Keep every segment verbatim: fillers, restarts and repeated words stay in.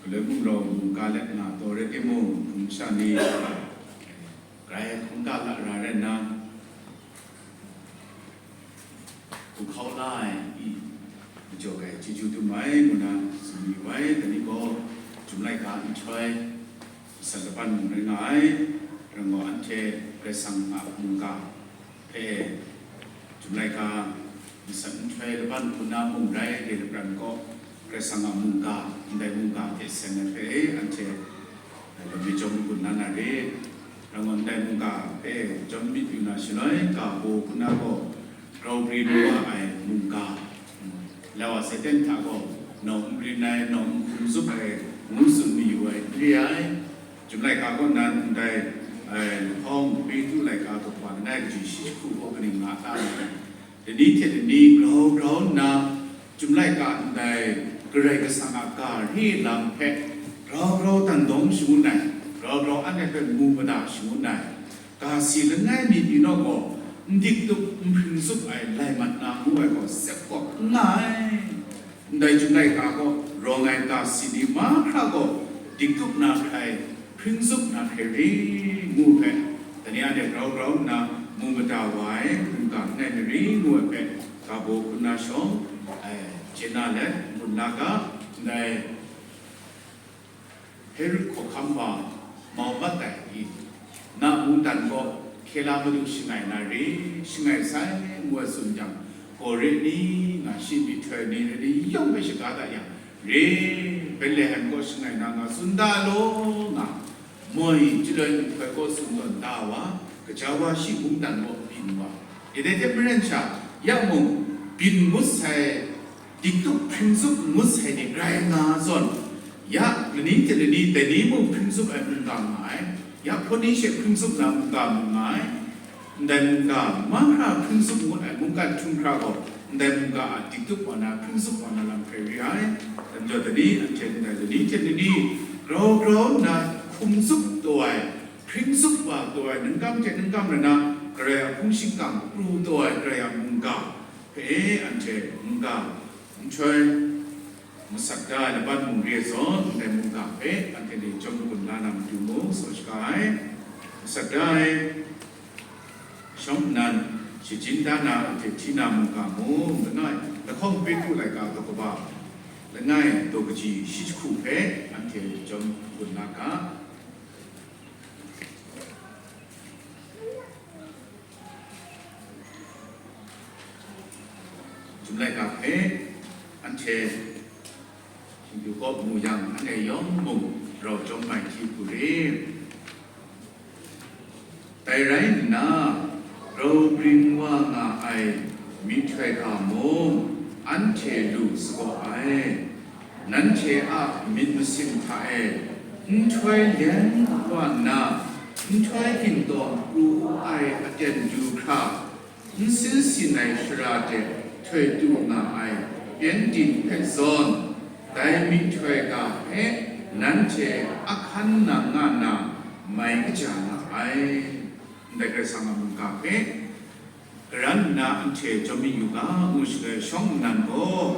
Galoi mung rau mungga let nga taw rai timung, hpung masha ni grai hkungga lara rai nna, hku hkau la ai i majaw ai chyeju dum ai ngu na tsun yu ai. Dai ni gaw, Chyum laika nhtoi masat laban mung rai nga ai, rai gaw, anhte Karai Kasang a mungga hpe Chyum laika masat nhtoi laban hku na mung rai, re lapran gaw, Karai Kasang a mungga, ndai mungga hte seng ai hpe anhte lami chyawm gun na na re. Rai gaw, ndai mungga hpe chyawm myit yu na shaloi, ga baw hku na gaw, grau bri wa ai mungga, Lawa Satan hta gaw, nawng n rin ai, nawng n hkum zup ai, ngu tsun mayu ai, n re ai. Chyum laika kaw nan ndai, ai, lahkawng Petru laika daw langai kaji shi jahku gaw kaning nga ta ai? Lani hte lani grau grau nna, Chyum laika ndai Karai Kasang a ga re lam hpe grau grau dan dawng shangun ai, grau grau anhte hpe mu mada shangun ai. Ga si langai mi pyi naw gaw, n dik tup, n hpring zup ai lai mat na ngu ai gaw sep kawp n nga ai. Ndai Chyum laika gaw rawng ai ga si ni mahkra gaw dik tup na hkrai, hpring zup na hkrai re ngu hpe, dai ni anhte grau grau nna mu mada wa ai mungga langai mi ri ngu ai hpe, ga baw hku na shawng, ai, chye na let, ngun na ga, ndai Herod hkawhkam wa mau mat ai i, na mungdan gaw hkye la madu shangai na re, shangai sai ngu ai tsun jang, gaw re ni nga shi myihtoi ni rai ni yawng hpe shaga da yang, re, Betlehem kaw shangai na nga tsun da law nga, moi chyaloi nhtoi kaw tsun tawn da wa, gaja wa shi mungdan kaw byin wa, dai hte maren sha, ya mung, byin ngut sai, dik tup hpring zup ngut sai ni rai nga zawn, ya lani hte lani dai ni mung hpring zup ai mungga nga ai, ya hpawt ni she hpring zup na mungga mung nga ai, ndai mungga mahkra hpring zup ngut ai mungkan htum hkra gaw, ndai mungga a dik tup wa na, hpring zup wa na lam hkrai re ai. Dai majaw, dai ni anhte ndai lani hte lani grau grau nna hkum zup taw ai, hpring zup wa taw ai, ningkam hte ningkam rai na, Karai a hpung shingkang pru taw ai Karai a mungga hpe anhte mungga nhtoi masat da ai laban mung re ai zawn, ndai mungga hpe anhte ni chyawm gun la na matu mung saw shaga ai. Masat da ai shawng nnan, shajin da na anhte hti na mungga mung, langai, lahkawng Petru laika daw kaba, langai daw kaji shi jahku hpe anhte chyawm gun la ga. Chyum laika hpe anhte shingkyu kaw mu yang, anhte yawng mung rau chyawm mai hti hku re. Dai rai nna, grau bring wa nga ai myihtoi ga mung anhte lu sagaw ai. Nanhte a myit masin hta e nhtoi leng wa nna, nhtoi gintawng pru ai aten du hkra, nsin sin ai shara de htoi tu nga ai pyengdin hpe zawn, dai myihtoi ga hpe nanhte ahkan na nga na mai kaja nga ai. Ndai Karai Kasang a mungga hpe karan nna anhte chyawm mi yu ga, ngu shaloi shawng nnan gaw,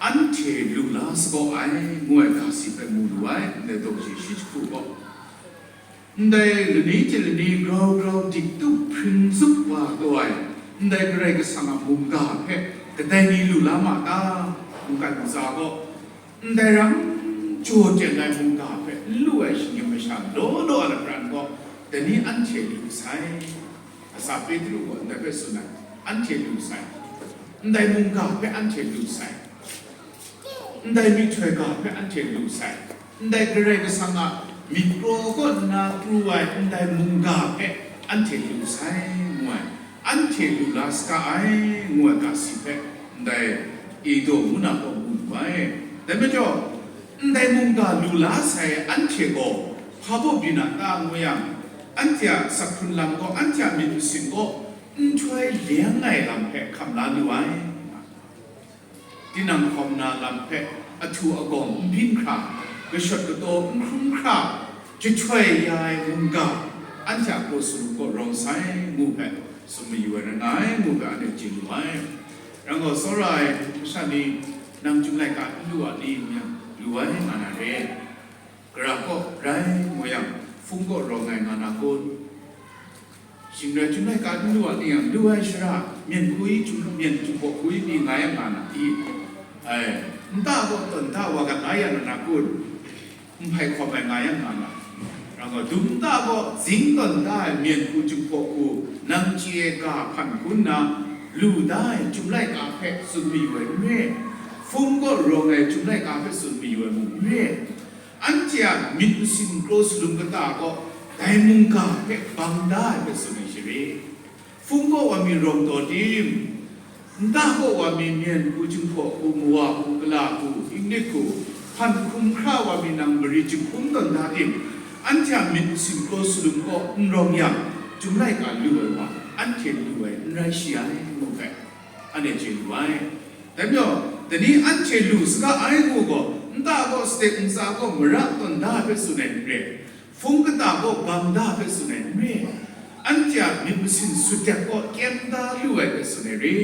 anhte lu la sagaw ai, ngu ai ga si hpe mu lu ai, ndai daw kaji shi jahku gaw. Ndai lani hte lani grau grau dik tup hpring zup wa taw ai, ndai Karai Kasang a mungga hpe kadai ni lu la ma ta? Mungkan ntsa gaw, ndai ram jaw teng ai mungga hpe n lu ai shinggyim masha law law a lapran gaw, dai ni anhte lu sai. Kasa Petru gaw ndai hpe tsun ai, anhte lu sai. Ndai mungga hpe anhte lu sai. Ndai myihtoi ga hpe anhte lu sai. Ndai Karai Kasang a myit kraw kaw nna pru ai ndai mungga hpe anhte lu sai, ngu ai. Anhte lu la saga ai, ngu ai ga si hpe ndai Edo ngu na gaw mu lu ai. Dai majaw, ndai mungga lu la sai anhte gaw hpa baw byin a ta, ngu yang, anhte a saphun lam gaw, anhte a myit masin gaw nhtoi leng ai lam hpe hkam la lu ai. Tinang hkawm na lam hpe ahtu agawng n byin hkra, kashawt kataw n hkrum hkra, jahtoi ya ai mungga, anhte a kraw sumru gaw rawng sai, ngu hpe tsun mayu ai rai nga ai, ngu hpe anhte chye lu ai. Rai gaw, tsawra ai masha ni, nang Chyum laika n lu a ni? Ngu yang, lu ai nga na re. Gara kaw rai ngu yang, hpung kaw rawng ai nga na kun? Shing rai, Chyum laika n lu a ni yang, lu ai shara, myen hku i, Chyum, myen Chyum hpaw hku i pyi nga yang nga na i? Ai, nta kaw tawn da wa gat la ya na kun? N hpai hkawm ai nga yang nga na. Rau gaw, dum nta kaw zing tawn da ai myen hku, Chyum hpaw hku, nang chye ga hpan hku nna, lu da ai Chyum laika hpe tsun mayu ai n re. Hpung kaw rawng ai Chyum laika hpe tsun mayu ai mung n re. Anhte a myit masin kraw salum kata kaw dai mungga hpe bang da ai hpe tsun ai share. Hpung kaw wa mi rawng taw tim, nta kaw wa mi myen hku, Chyum hpaw hku, mawa hku, gala hku, inglit hku, hpan hkum hkra wa mi nang mari jinghkum tawn da tim, anhte a myit masin kraw salum kaw n rawng yang, Chyum laika lu ai wa, anhte lu ai n rai shi ai, ngu hpe, anhte chye lu ai. Dai majaw, dai ni anhte lu saga ai ngu gaw, nta gaw sadik ntsa gaw mara tawn da hpe tsun ai n re, hpung kata gaw bang da hpe tsun ai n re, anhte a myit masin sut dat gaw kyem da lu ai hpe tsun ai re.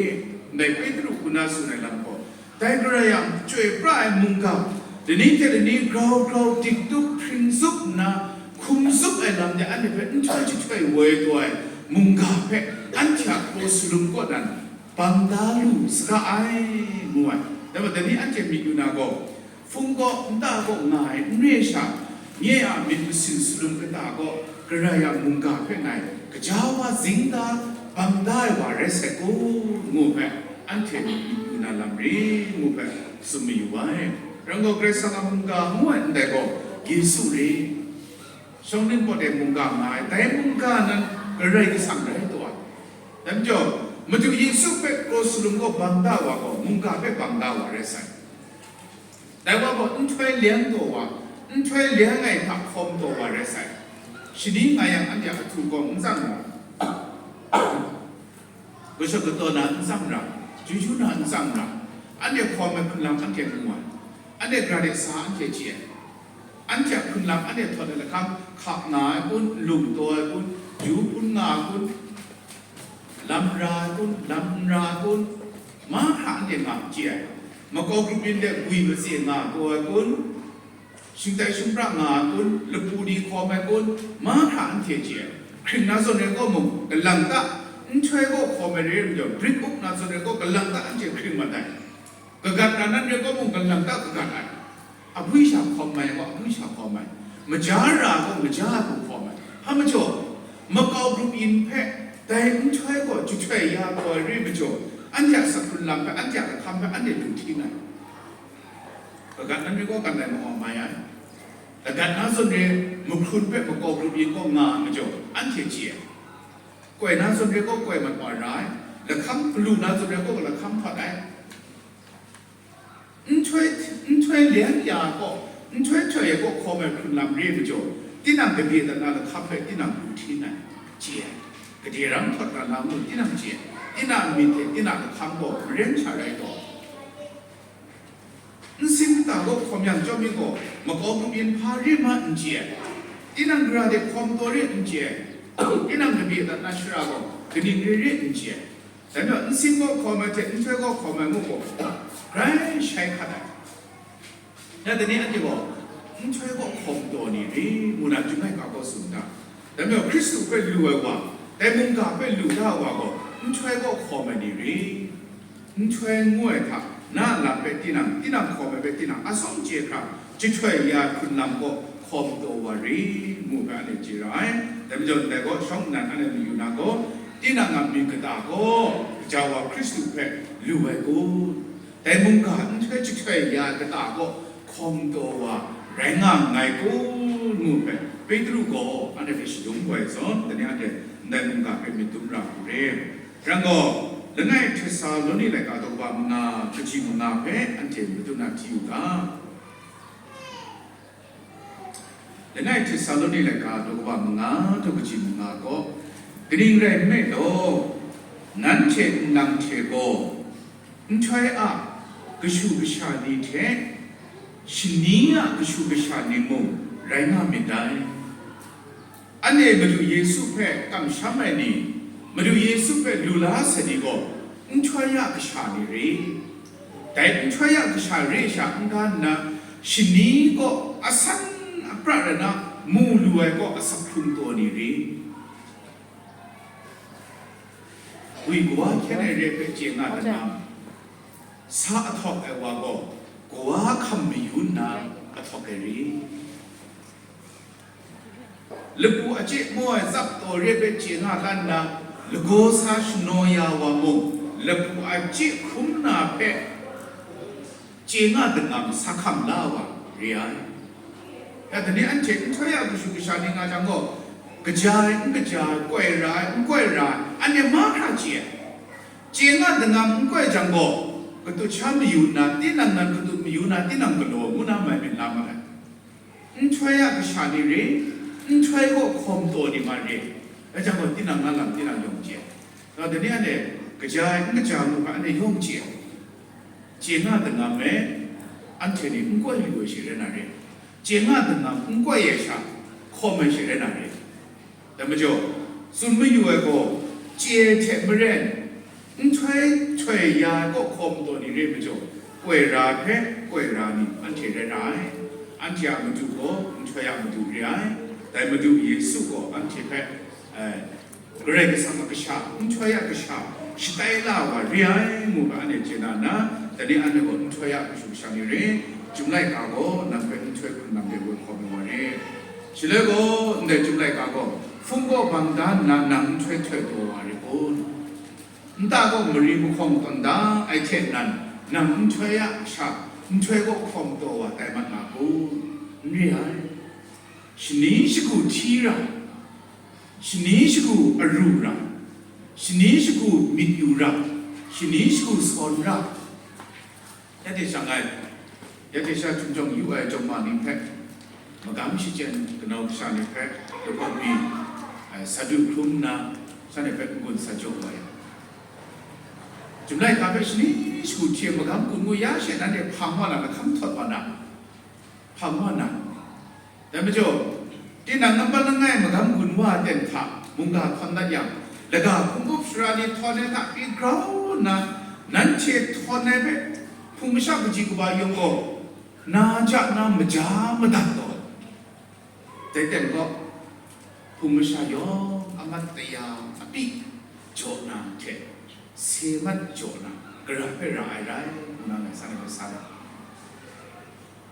Ndai Petru hku na tsun ai lam gaw, dai Karai Yang chyoi pra ai mungga, lani hte lani grau grau dik tup hpring zup nna, hkum zup ai lam de anhte hpe nhtoi jahtoi woi taw ai mungga hpe anhte a kraw salum kaw nan bang da lu saga ai, ngu ai. Dai majaw, dai ni anhte myit yu na gaw, hpung kaw nta kaw nga ai n re sha, nye a myit masin salum kata kaw Karai a mungga hpe ngai gaja wa zing da, bang da ai wa rai sai kun, ngu hpe, anhte myit yu na lam re, ngu hpe, tsun mayu ai. Rau gaw, Karai Kasang a mungga ngu ai ndai gaw, Yesu re. Shawng ningpawt e mungga nga ai, dai mungga nan Karai Kasang rai taw ai. Dai majaw, Madu Yesu hpe kraw salum kaw bang da wa gaw, mungga hpe bang da wa rai sai. Dai wa gaw nhtoi leng taw wa, nhtoi leng ai hta hkawm taw wa rai sai. Shani nga yang anhte a htu gaw n tsang wa. Kashut kataw na n tsang ra, juju na n tsang ra, anhte hkawm ai hkrun lam anhte mu ai, anhte gara de sa anhte chye ai, anhte a hkrun lam anhte htawt ai lahkam hkap nga ai kun, lung taw ai kun, ju hpun nga ai kun, lam ra ai kun, lam n ra ai kun, mahkra anhte nga chye ai, makau grup yin de gwi matse nga taw ai kun, shingtai shumpra nga ai kun, lapu ni hkawm ai kun, mahkra anhte chye ai. Hkring na zawn re gaw mung, galang ta, nhtoi gaw hkawm ai re ai majaw, brit up na zawn re gaw, galang ta anhte hkring mat ai. Kagat na nan re gaw mung, galang ta kagat ai. Abwi sha hkawm ai gaw, abwi sha hkawm ai. Maja ra gaw, maja ai hku hkawm ai. Hpa majaw, makau grup yin hpe, dai nhtoi gaw jahtoi ya taw ai re ai majaw, anhte a saprun lam hpe, anhte a lahkam hpe, anhte lu hti ai. Kagat nan re gaw, gat ai ma-, mai ai. Kagat na zawn re, mahkrun hpe makau grup yin gaw nga ai majaw, anhte chye ai. Koi na zawn re gaw, koi mat wa ra ai. Lahkam galu na zawn re gaw, lahkam hpawt ai. Nhtoi, nhtoi leng ya ai gaw, nhtoi htoi ai gaw hkawm ai hkrun lam re ai majaw, tinang kabye dat na lahkam hpe tinang lu hti ai, chye ai. Gade rang htawt na lam mung tinang chye ai. Tinang myit hte tinang lahkam gaw maren sha rai taw. Nsin kata gaw hkawm yang chyawm mi gaw, makau grup yin hpa re ma n chye ai. Tinang gara de hkawm taw re n chye ai. Tinang kabye dat na shara gaw, kaning re re n chye ai. Dai majaw, nsin gaw hkawm ai hte nhtoi gaw hkawm ai ngu gaw, grai shai hkat ai. Ya, dai ni anhte gaw, nhtoi gaw hkawm taw ni re, ngu na Chyum laika gaw tsun da. Dai majaw, Hkristu hpe lu ai wa, dai mungga hpe lu da ai wa gaw, nhtoi gaw hkawm ai ni re. Nhtoi ngu ai hta, na a lam hpe tinang, tinang hkawm ai hpe tinang, atsawm chye hkra, jahtoi ya ai hkrun lam gaw hkawm taw wa re, ngu hpe anhte chye ra ai. Dai majaw, ndai gaw shawng nnan anhte mayu na gaw, tinang a myit kata gaw gaja wa Hkristu hpe lu ai kun? Dai mungga nhtoi jahtoi ya ai kata gaw hkawm taw wa rai nga nngai kun? Ngu hpe Petru gaw anhte hpe shadum kau ai zawn, dai ni anhte ndai mungga hpe myit dum ra hku re. Rai gaw, langai Htesaloni laika daw kaba manga, kaji manga hpe anhte madun na hti u ga. Langai Htesaloni laika daw kaba manga, daw kaji manga gaw, kaning rai nme law, nanhte nlang hte gaw, nhtoi a kashu kasha ni hte, shani a kashu kasha ni mung rai nga myit dai. Anhte Madu Yesu hpe kamsham ai ni, Madu Yesu hpe lu la sai ni gaw, nhtoi a kasha ni re. Dai nhtoi a kasha re sha n-ga nna, shani gaw asan apra na, mu lu ai kaw asak hkrung taw ni re. Gwi kawa hkyen ai re hpe chye nga dingam, sa ahtawk ai wa gaw, kawa hkam mayu nna ahtawk ai re. Lapu a chye maw ai tsap taw re hpe chye nga la nna, lagaw sa shanaw ya wa mung, lapu a chye hkrum na hpe chye nga dingam sa hkam la wa re ai. Ya, dai ni anhte nhtoi a kashu kasha ni nga jang gaw, kaja ai, n kaja ai, koi ra ai, n koi ra ai, anhte mahkra chye ai. Chye nga dingam n koi jang gaw, katut sha mayu nna, tinang nan katut mayu na, tinang galaw ngu na mai myit la ma ai. Nhtoi a kasha ni re, nhtoi kaw hkawm taw ni ma re, rai jang gaw, tinang na lam tinang yawng chye ai. Dai ni anhte kaja ai, n kaja ai mung hpe anhte yawng chye ai. Chye nga dingam e, anhte ni n koi lu ai she rai na re. Chye nga dingam n koi ai sha, hkawm ai she rai na re. Dai majaw, tsun mayu ai gaw, chye hte maren, nhtoi htoi ya ai kaw hkawm taw ni re majaw, koi ra ai hpe koi ra ni anhte rai ra ai. Anhte a Madu gaw nhtoi a Madu re ai. Dai Madu Yesu gaw anhte hpe, eh, Karai Kasang a Kasha, nhtoi a Kasha, shatai la wa re ai, ngu ga anhte chye na nna, dai ni anhte gaw nhtoi a kashu kasha ni re, Chyum laika gaw nang hpe nhtoi hkrun lam de woi hkawm ai wa re. Shaloi gaw, ndai Chyum laika gaw, hpung kaw bang da nna nang nhtoi htoi taw wa re kun? Nta kaw mari mahkawng tawn da ai hte nan, nang nhtoi a sha, nhtoi kaw hkawm taw wa tai mat nga kun? N re ai. Shani shagu hti ra, shani shagu aru ra, shani shagu myit yu ra, shani shagu sawn ra. Ya hte sha ngai, ya hte sha htum jawng yu ai jawng ma ni hpe, magam shachyen kanau kasha ni hpe, lahkawng mi, eh, sa du hkrum nna, shanhte hpe n-gun sa jaw wa yang, Chyum laika hpe shani shagu hti e magam gun ngu ya she nanhte hpang wa na, lahkam htawt wa na, hpang wa na. Dai majaw, tinang nampat langai magam gun wa ten hta mungga hkawn dat yang, laga hpung up sara ni htawn ai hta pyi grau nna, nanhte htawn ai hpe hpung masha kaji kaba yawng gaw, na ja na maja madat taw ai. Dai ten gaw, hpung masha yawng amat taya apyi jaw na hte, se mat jaw na, gara hpe ra ai rai, ngu na ngai shanhte hpe sa ai.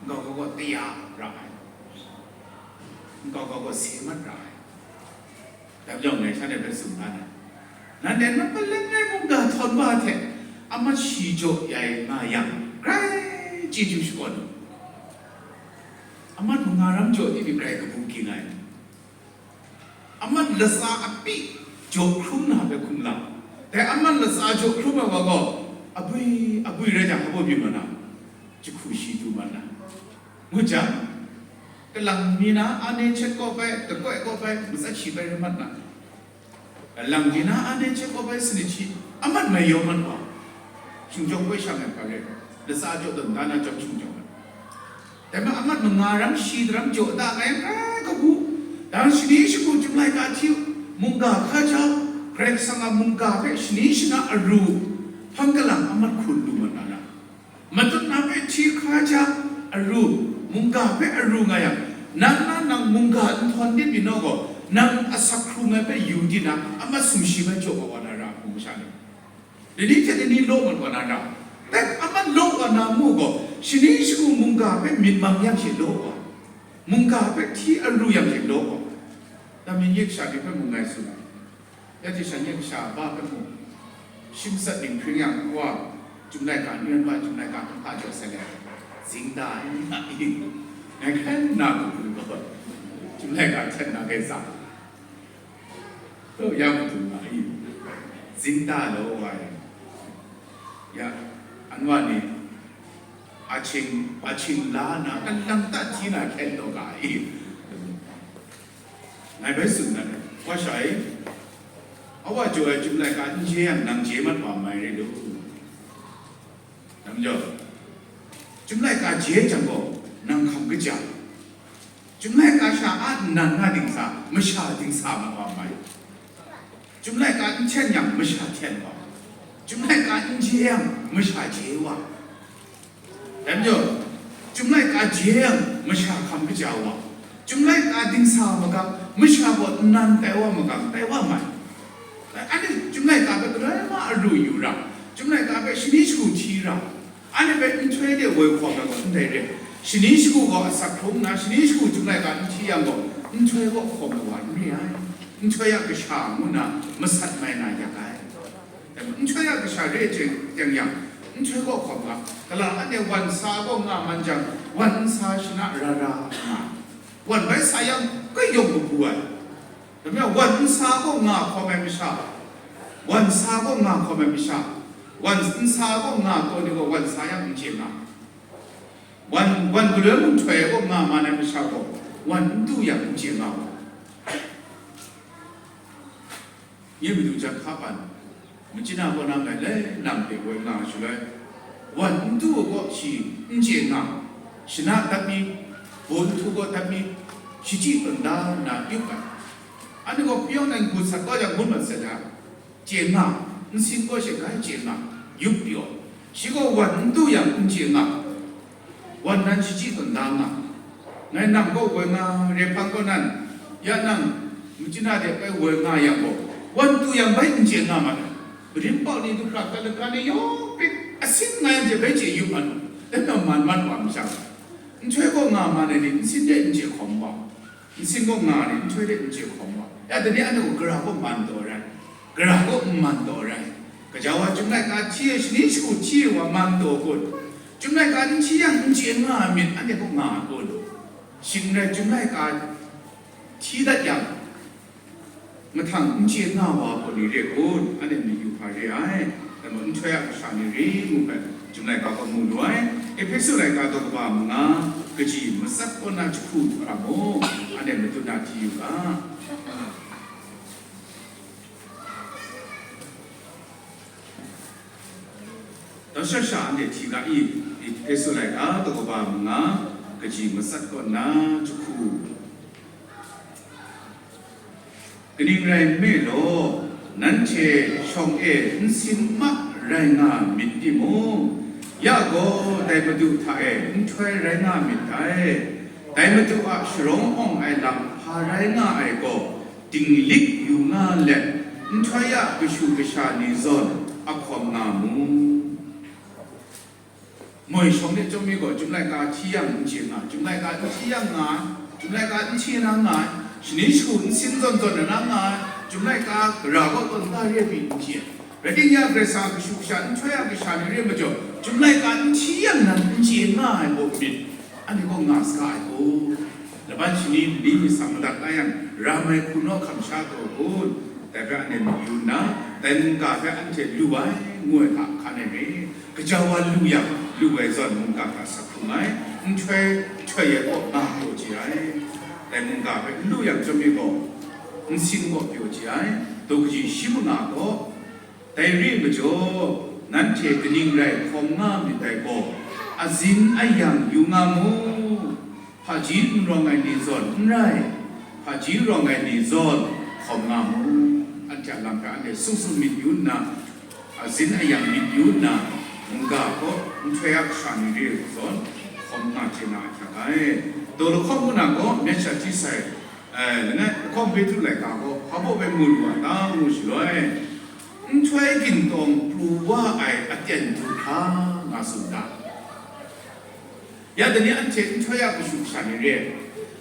Nkau kau gaw taya ra ai, nkau kau gaw se mat ra ai. Dai majaw ngai shanhte hpe tsun nga ai, nanhte nampat langai mungga htawn wa hte amat shi jaw ya nga yang, grai chyeju shakawn u. Amat manga ram jaw di mi grai kabu ging ai. Amat latsa apyi jaw hkrum na hpe hkum lam. Dai amat latsa jaw hkrum ai wa gaw, abwi, abwi rai jang, hpa byin mat na, jahku shi du mat na. Ngut jang, kalang mi na, ane chet kaw bai, dakoi kaw bai, matsat shi bai rai mat na. Kalang mi na, ane chet kaw bai, sanit shi, amat mai yaw mat wa. Shingchawng koi shang ai hpa rai, latsa jaw tawn da na chyawm shingchawng ai. Dai ma amat manga ram shi daram jaw da ngai n rai kabu, dan shani shagu Chyum laika hti u, mungga hkaja, Karai Kasang a mungga hpe shani shana aru, hpang kalang amat hkun lu mat na ra, matut na hpe hti hkaja aru, mungga hpe aru nga yang, nang na nang mungga nhtawm din mi naw gaw, nang asak hkrung ai hpe yu di na, amat sumshi bai jaw wa na ra, hpung masha ni. Lani hte lani law mat wa na ra? Bai, amat law wa na mu gaw, shani shagu mungga hpe myit mang yang she law wa, mungga hpe hti aru yang she law wa. Dai mi nye kasha ni hpe mung ngai tsun ai. Ya hte sha nye kasha ba hpe mung, shi matsat dinghpring yang, wa, Chyum laika, n ran wa, Chyum laika hpe hpa jaw sai le, zing da ai, nga i, ngai hkan nna hku hku gaw, Chyum laika hten na gai tsang. Taw ya matu nga i, zing da law wa yang, ya, anwa ni, ahkying, ahkying la na, kalang ta hti na hkyen taw ga i, ngai bai tsun dat ai, wa sha e, awa jaw ai Chyum laika n je yang, nang je mat wa mai re lu. Dai majaw, Chyum laika je jang gaw, nang hkam kaja. Chyum laika sha a nnan nga dingsa, masha dingsa mat wa mai. Chyum laika n hten yang, masha hten wa. Chyum laika n je yang, masha je wa. Dai majaw, Chyum laika je yang, masha hkam kaja wa. Chyum laika dingsa magam, masha gaw nnan tai wa magam, tai wa mai. Anhte chyum laika hpe galoi ma aru yu ra, chyum laika hpe shani shagu hti ra, anhte hpe nhtoi de woi hkawm ai gaw ndai re. Shani shagu gaw asak hkrung nna, shani shagu chyum laika n hti yang gaw, nhtoi kaw hkawm ai wa n re ai. Nhtoi a kasha ngu nna masat mai na yak ai. Nhtoi a kasha re chye yang, nhtoi kaw hkawm ga, gala anhte wan sa kaw nga man jang, wan nsa shana ra ra nga, wan bai sa yang, kai yawng kabu ai. Dai majaw, wan nsa kaw nga hkawm ai masha, wan sa kaw nga hkawm ai masha, wan nsa kaw nga taw ni gaw wan sa yang n chye nga. Wan, wan galoi mung htoi kaw nga man ai masha gaw, wan n du yang n chye nga wa. Nye madu jan hka pan, machyin a kaw na ngai lai lam hpe woi nga shaloi, wan n du ai kaw shi n chye nga, shana dat mi, bawt nhtu kaw dat mi, shachyi tawn da nna yup ai. Anhte gaw hpayawng nan gu sat kau jang, ngun mat sat jang, chye nga, nsin kaw she grai chye nga, yup pyaw. Shi gaw wan n du yang n chye nga, wan nan shachyi tawn da nga. Ngai nang kaw woi nga, Rehpang kaw nan, ya nang, machyin a de bai woi nga yang gaw, wan du yang bai n chye nga ma ai. Rim pau ni du hkra, kalaka ni yawng hpe asin nga yang je bai chye yu ma nu, dai majaw man mat wa masha, nhtoi kaw nga man ai ni nsin de n chye hkawm wa. Nsin kaw nga ni nhtoi de n chye hkawm wa. Ya, dai ni anhte gaw gara kaw man taw ai rai, gara kaw n man taw ai rai. Gaja wa chyum laika hti ai, shani shagu hti ai wa man taw kun? Chyum laika n hti yang n chye nga ai myit anhte kaw nga ai kun? Shing n rai, chyum laika hti dat yang, mahtang n chye nga wa kaw ni re kun? Anhte myit yu hpa re ai. Dai majaw nhtoi a kasha ni re ngu hpe, chyum laika gaw mu lu ai. Ehpesu laika daw kaba manga, kaji matsat kaw na jahku du hkra mu, anhte madun na hti yu ga. Daw sha sha anhte hti ga i? Ehpesu laika daw kaba manga, kaji matsat kaw na jahku. Kaning rai nme law, nanhte shawng e nsin ma rai nga myit timung, ya gaw dai Madu hta e nhtoi rai nga myit dai. Dai Madu a sharawng awng ai lam hpa rai nga ai gaw, dinglik yu nga let, nhtoi a kashu kasha ni zawn a hkawm nga mu. Moi shawng de chyawm mi gaw, chyum laika hti yang n chye nga, chyum laika n hti yang nga, chyum laika n hti na nga, shani shagu nsin zawn zawn na nga, chyum laika gara kaw tawn ta re ai pyi n chye. Rai timung, Karai Kasang a kashu kasha, nhtoi a kasha ni re majaw, chyum laika n hti yang nan n chye nga ai gaw myit, anhte gaw nga saga ai gaw. Laban shani ni myit sang madat la yang, ram ai hku naw hkam sha taw kun? Dai hpe anhte myit yu nna, dai mungga hpe anhte lu ai, ngu ai hta hkan ai myit. Gaja wa lu yang, lu ai zawn mungga hta sak hkrung ai, nhtoi, nhtoi ai kaw nga pyaw chye ai. Dai mungga hpe n lu yang chyawm mi gaw, nsin kaw pyaw chye ai. Daw kaji shi manga gaw, dai re ai majaw, nanhte kaning rai hkawm nga myit dai gaw, azin ayang yu nga mu. Hpaji n rawng ai ni zawn n rai, hpaji rawng ai ni zawn hkawm nga mu. Anhte a lam hpe anhte sung sung myit yu nna, azin ayang myit yu nna, mungga kaw, nhtoi a kasha ni re ai zawn hkawm nga chye na ahkyak ai. Daw lahkawng ngu na gaw, myit sha hti sai, eh, langai, lahkawng Petru laika gaw, hpa baw bai mu lu a ta ngu shaloi, nhtoi gintawng pru wa ai aten du hkra nga tsun ga. Ya, dai ni anhte nhtoi a kashu kasha ni re ai,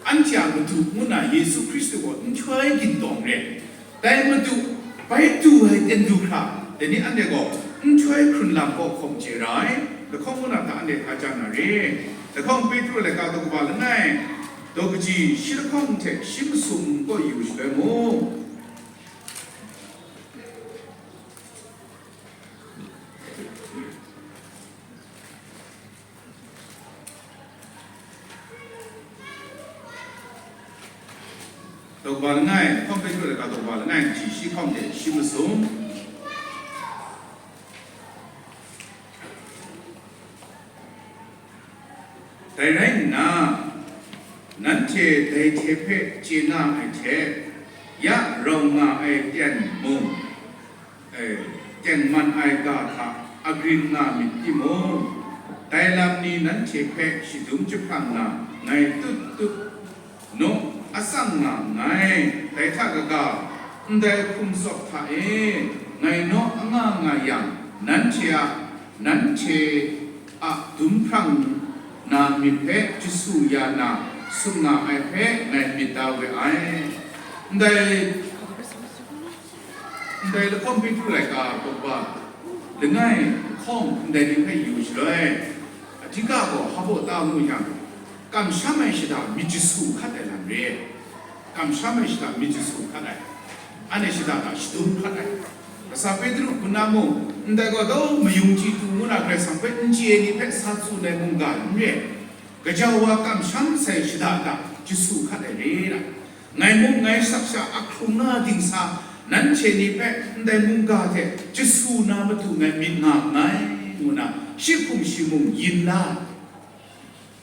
anhte a Madu ngu na Yesu Hkristu gaw nhtoi gintawng re ai. Dai Madu bai du ai ten du hkra, dai ni anhte gaw nhtoi hkrun lam kaw hkawm chye ra ai. Lahkawng ngu na hta anhte hpa ja na re. Lahkawng Petru laika daw kaba langai, daw kaji shi lahkawng hte shi masum kaw yu shaloi mu. Daw kaba langai, hkawng Petru laika daw kaba langai, kaji shi hkawng hte shi masum. Dai rai nna, nanhte dai hte hpe chye nga ai hte, ya rawng nga ai ten mung, e, tengman ai ga hta agrin nga myit timung, dai lam ni nanhte hpe shadum jahprang na ngai tut tut naw atsang nga nngai. Dai hta kaga, ndai hkum tsawp hta e ngai naw anga nga yang, nanhte a, nanhte a dum hprang na myit hpe jasu ya na sum nga ai hpe ngai myit da we ai. Ndai, ndai lahkawng Petru laika, Pawba langai lahkawng ndai ni hpe yu shaloi, Ahkika gaw hpa baw ta mu yang, kamsham ai shada myit jasu hkat ai lam re. Kamsham ai shada myit jasu hkat ai, anhte shada hta shadum hkat ai. Kasa Petru hpun na mung, ndai gaw dau mayung chyi tu ngu na Karai Kasang hpe n chye ai ni hpe sa tsun ai mungga n re. Gaja wa kamsham sai shada hta jasu hkat ai re ra. Ngai mung ngai sak sha ahkrung nga dingsa, nanhte ni hpe ndai mungga hte jasu na matu ngai myit nga nngai, ngu na shi hkum shi mung yin la.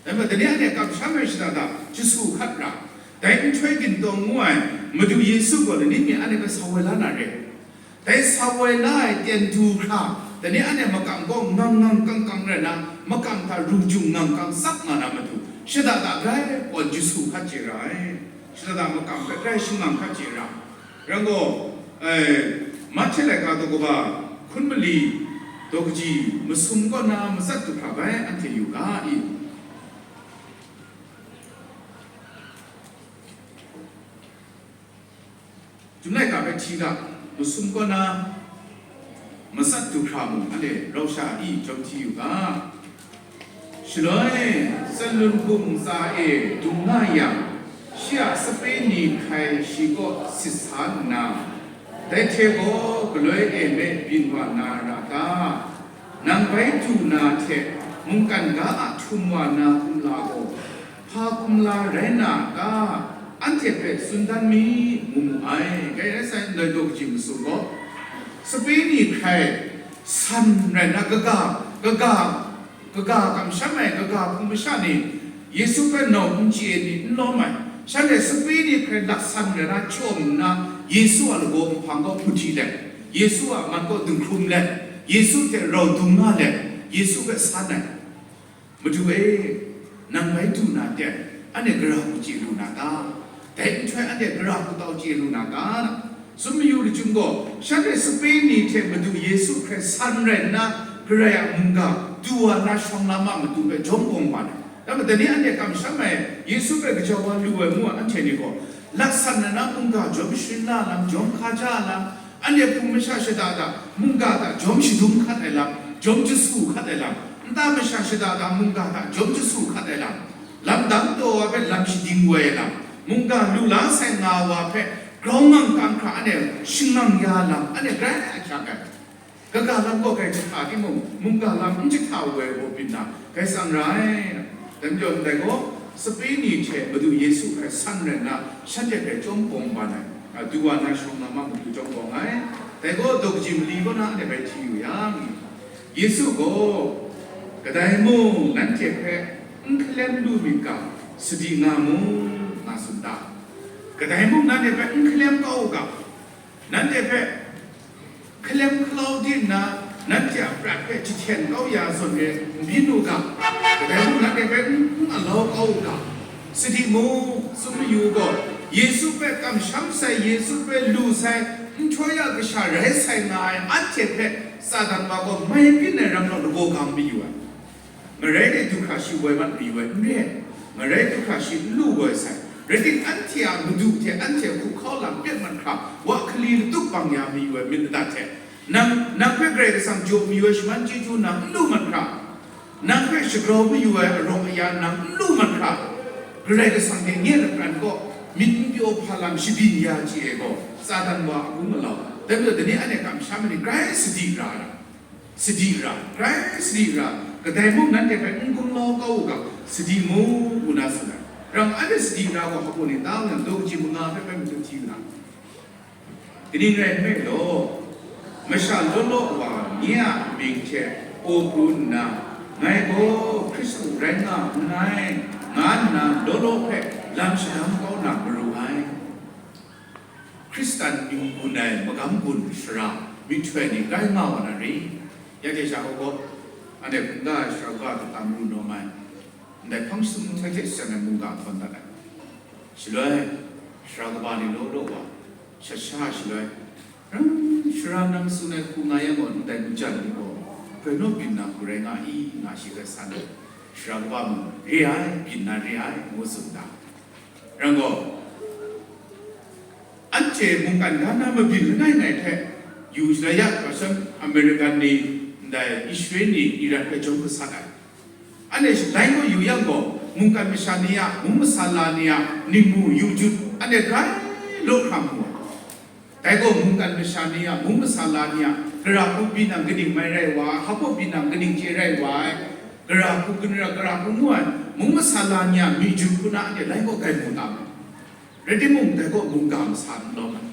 Dai majaw, dai ni anhte kamsham ai shada hta jasu hkat ra, dai nhtoi gindawng ngu ai Madu Yesu gaw lani mi anhte hpe sa woi la na re. Dai sa woi la ai ten du hkra, dai ni anhte makam gaw ngang ngang kang kang rai na, makam hta ru jung ngang kang tsap nga na matu, shada hta grai gaw jasu hkat chye ra ai. Shada hta makam hpe grai shangang hkat chye ra. Rai gaw, eh, Mahte laika daw kaba hkun mali daw kaji masum kaw na matsat du hkra bai anhte yu ga i? Chyum laika hpe hti ga, masum kaw na matsat du hkra mung anhte rau sha i jawm hti yu ga. Shaloi, Tsalun bum ntsa e dung nga yang, shi a sape ni hkrai shi kaw sit sa nna, dai hte gaw galoi e me byin wa na ra ta? Nang bai du na hte mungkan ga a htum wa na kumla gaw, hpa kumla rai na ta? Anhte hpe tsun dan mi, ngu mu ai. Dai rai sai, ndai daw kaji masum gaw, sape ni hkrai san rai na, kaga, kaga, kaga kamsham ai, kaga hpung masha ni, Yesu hpe nawng n chye ai ni n lawm ai, shanhte sape ni hkrai laksan rai na, chyawm nna, Yesu a lagaw mahpang gaw hput hti let, Yesu a man kaw dinghkrum let, Yesu hte rau dung nga let, Yesu hpe san ai. Madu e, nang bai du na ten, anhte gara hku chye lu na ta? Dai nhtoi anhte gara hku tau chye lu na ta? Tsun mayu lachyum gaw, shanhte sape ni hte Madu Yesu hkrai san rai nna, Karai a mungga du wa na shawng lam a matu hpe jawm kawng wa ai. Dai majaw, dai ni anhte kamsham ai, Yesu hpe gaja wa lu ai ngu ai anhte ni gaw, laksan rai na mungga jawm sharin la lam, jawm hkaja lam, anhte hpung masha shada hta mungga hta jawm shadum hkat ai lam, jawm jasu hkat ai lam, nta masha shada hta mungga hta jawm jasu hkat ai lam, lam dang taw wa hpe lam shading woi ai lam, mungga lu la sai nga wa hpe grau ngang kang hkra anhte shangang ya lam, anhte grai ahkyak ai. Kaga lam gaw grai jahta timung, mungga lam n jahta woi gaw byin na, grai tsang ra ai. Dai majaw ndai gaw, sape ni hte Madu Yesu hkrai san rai nna, shanhte hpe chyawm kawng ban ai, a, du wa na shawng lam a matu chyawm kawng ai. Dai gaw, daw kaji mali kaw na anhte bai hti yu yang, Yesu gaw, "Kadai mung nanhte hpe n hkalem lu myit ga, sadi nga mu," nga tsun ta? "Kadai mung nanhte hpe n hkalem kau u ga, nanhte hpe hkalem hkalau di nna, nanhte a prat hpe jahten kau ya zawn e n byin u ga, kadai mung nanhte hpe n, n alau kau u ga, sadi mu," tsun mayu gaw, Yesu hpe kamsham sai, Yesu hpe lu sai, nhtoi a kasha rai sai nga ai anhte hpe Satan wa gaw mai byin ai ram naw lagaw ga mayu ai. Ngarai de du hkra shi woi mat mayu ai n re ai, ngarai du hkra shi n lu woi sai, rai tim, anhte a madu hte anhte hku hkau lam pet mat hkra, wa hkali latup bang ya mayu ai myit ladat hte, nang, nang hpe Karai Kasang jaw mayu ai shaman chyeju nang n lu mat hkra, nang hpe shagrau mayu ai arawng aya nang n lu mat hkra, Karai Kasang hte nye lapran kaw myit n pyaw hpa lam shabyin ya chye ai gaw, Satan wa a gun malau. Dai majaw, dai ni anhte kamsham ai ni grai sadi ra ai. Sadi ra, grai sadi ra, kadai mung nanhte hpe n gumlau kau u ga, sadi mu, ngu na tsun ai. Rang anhte sadi ra gaw hpaw ni ta yang, daw kaji manga hpe bai matut hti nga. Kaning rai nme law, masha law law wa nye a mying hte aw pru nna, ngai gaw Hkristu rai nga nngai, nga nna law law hpe lam shadam kau na maru ai. Hkristan mying gun ai magam gun shara myihtoi ni grai nga wa na ri? Ya de sha hkau gaw, anhte hkungga ai sara ga hta tam ru nawm ai, ndai hpang sum hte hte seng ai mungga htawn dat ai. Shaloi, sara kaba ni law law wa, shat sha shaloi, rang shara nang tsun ai hku nga yang gaw, ndai majan ni gaw, grai naw byin na hku rai nga i, nga shi hpe san ai, sara kaba mung re ai, byin na re ai, ngu tsun da. Rang gaw, anhte mungkan ga na mabyin langai ngai hpe, yu shaloi ya, American ni, ndai Israel ni Iran hpe jawm gasat ai. Anhte shalai gaw yu yang gaw, mungkan masha ni a, mung masala ni a ningmu yu jut, anhte grai law hkram mu ai. Dai gaw mungkan masha ni a, mung masala ni a, gara hku byin nang kaning mai rai wa ai, hpa byin nang kaning chye rai wa ai, gara hku, gara hku ngu ai, mung masala ni a myi jut hku na anhte lai gaw grai mu tam ai. Rai timung, dai gaw mungga masa n lawm ai.